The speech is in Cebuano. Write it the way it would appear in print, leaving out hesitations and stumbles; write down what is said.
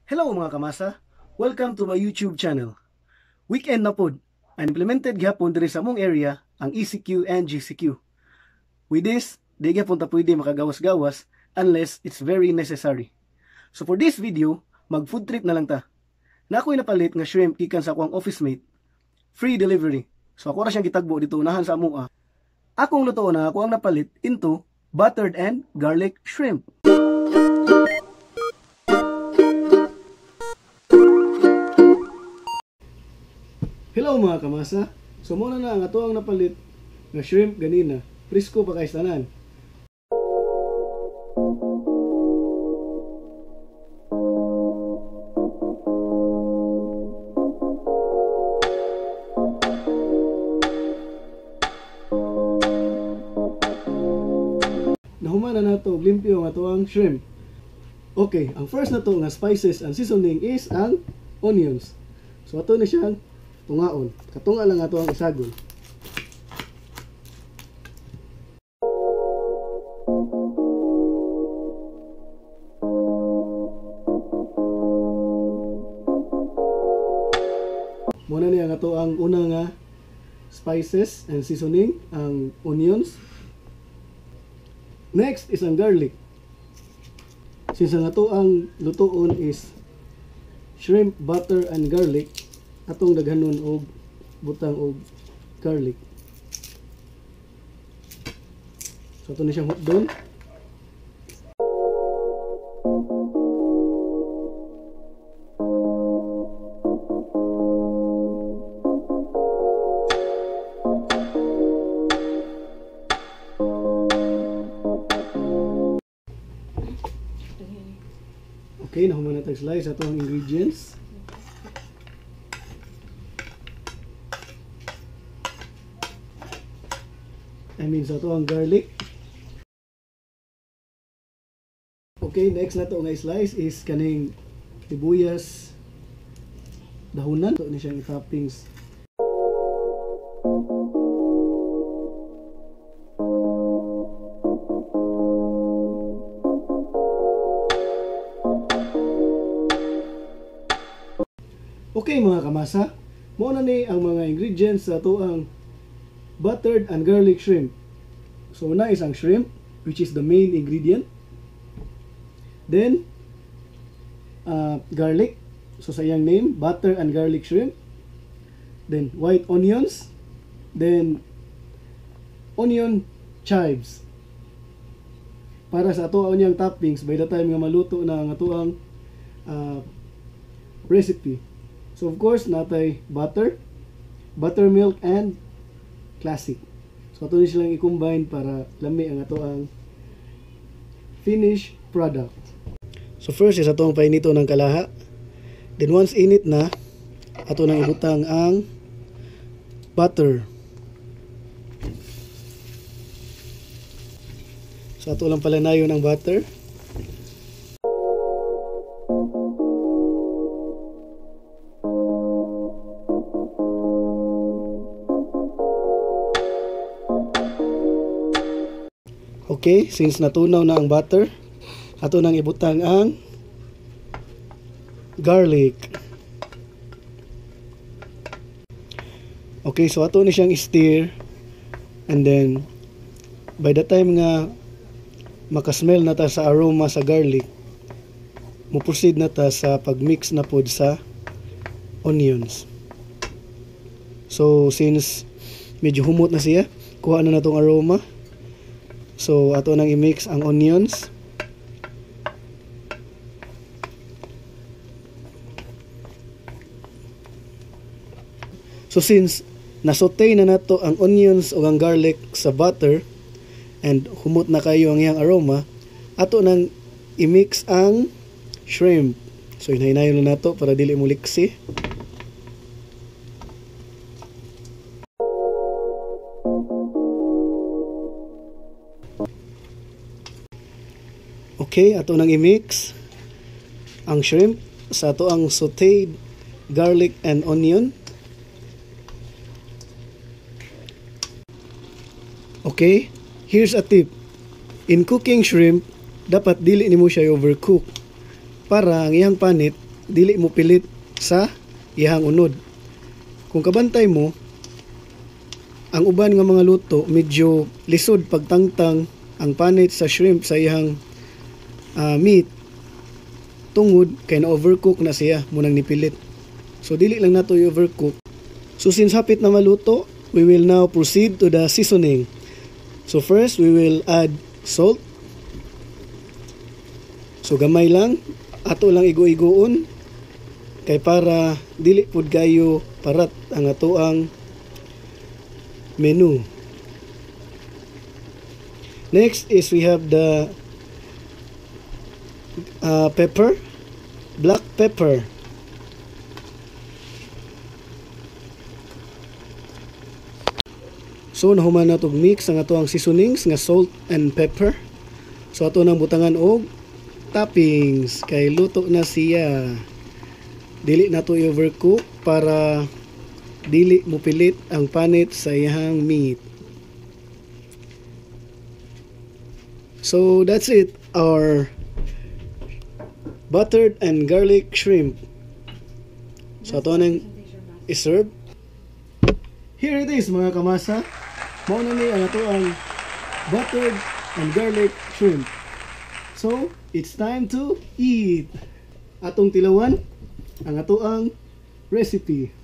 Hello mga kamasa! Welcome to my YouTube channel. Weekend na pod, and implemented gihapon diri sa among area ang ECQ and GCQ. With this, di gihapon ta pwede makagawas-gawas unless it's very necessary. So for this video, mag food trip na lang ta. Na ako'y napalit nga shrimp gikan sa akong office mate. Free delivery. So ako ra siyang gitagbo dito unahan sa amoa. Akong luto na ako ang napalit into buttered and garlic shrimp. Hello mga kamasa. So muna na ang ato ang napalit nga shrimp ganina. Presko pa kay tanan. Nahuman na nato og limpyo ang ato ang shrimp. Okay, ang first na to nga spices and seasoning is ang onions. So ato ni siyang tungaon. Katunga lang ato ang isagol. Muna niya ang ato ang una nga spices and seasoning, ang onions. Next is ang garlic. Since ang ato ang lutoon is shrimp, butter, and garlic, atong daghanon og butang og garlic. So ato na siyang hotdog. Okay, nahuman na tag slice atong ingredients. I mean, sa ato ang garlic. Okay, next na to nga slice is kaning sibuyas dahunan. Ito ni siyang toppings. Okay mga kamasa, mao na ni ang mga ingredients sa ato ang buttered and garlic shrimp. So una is ang shrimp, which is the main ingredient. Then garlic, so sa iyang name, butter and garlic shrimp. Then white onions, then onion chives. Para sa ato ang iyang toppings by the time nga maluto na ang ato ang recipe. So of course, natay butter, buttermilk, and classic. So ato ni silang i-combine para lami ang ato ang finished product. So first is ato ang painito ng kalaha. Then once init na, ato nang ibutang ang butter. So ato lang pala nayon ang butter. Okay, since natunaw na ang butter, ato nang ibutang ang garlic. Okay, so ato ni siyang stir, and then by the time nga makasmell na ta sa aroma sa garlic, mo proceed na ta sa pagmix na pod sa onions. So since medyo humot na siya, kuha na natong aroma. So ato nang i-mix ang onions. So since nasaute na nato ang onions o ang garlic sa butter and humot na kayo ang iyang aroma, ato nang i-mix ang shrimp. So hinahinayon na nato para dili mo liksi. Okay, ato nang i-mix ang shrimp sa ato ang sauteed garlic and onion. Okay, here's a tip. In cooking shrimp, dapat dili nimo siya overcook para ang iyang panit dili mo pilit sa iyang unod. Kung kabantay mo, ang uban nga mga luto medyo lisod pagtangtang ang panit sa shrimp sa iyang meat tungod kay na overcook na siya, munang nipilit. So dili lang nato i-overcook. So since hapit na maluto, we will now proceed to the seasoning. So first, we will add salt. So gamay lang, ato lang igo-igoon kay para dili pud kayo parat ang atoang menu. Next is we have the pepper, black pepper. So nahuman na tog mix ang atoang seasonings nga salt and pepper. So ato nang butangan og toppings kay luto na siya. Dili na to i-overcook para dili mopilit ang panit sa iyang meat. So that's it, our buttered and garlic shrimp. So ato nang i-serve. Here it is, mga kamasa. Mao na ni ang ato ang buttered and garlic shrimp. So it's time to eat. Atong tilawan ang ato ang recipe.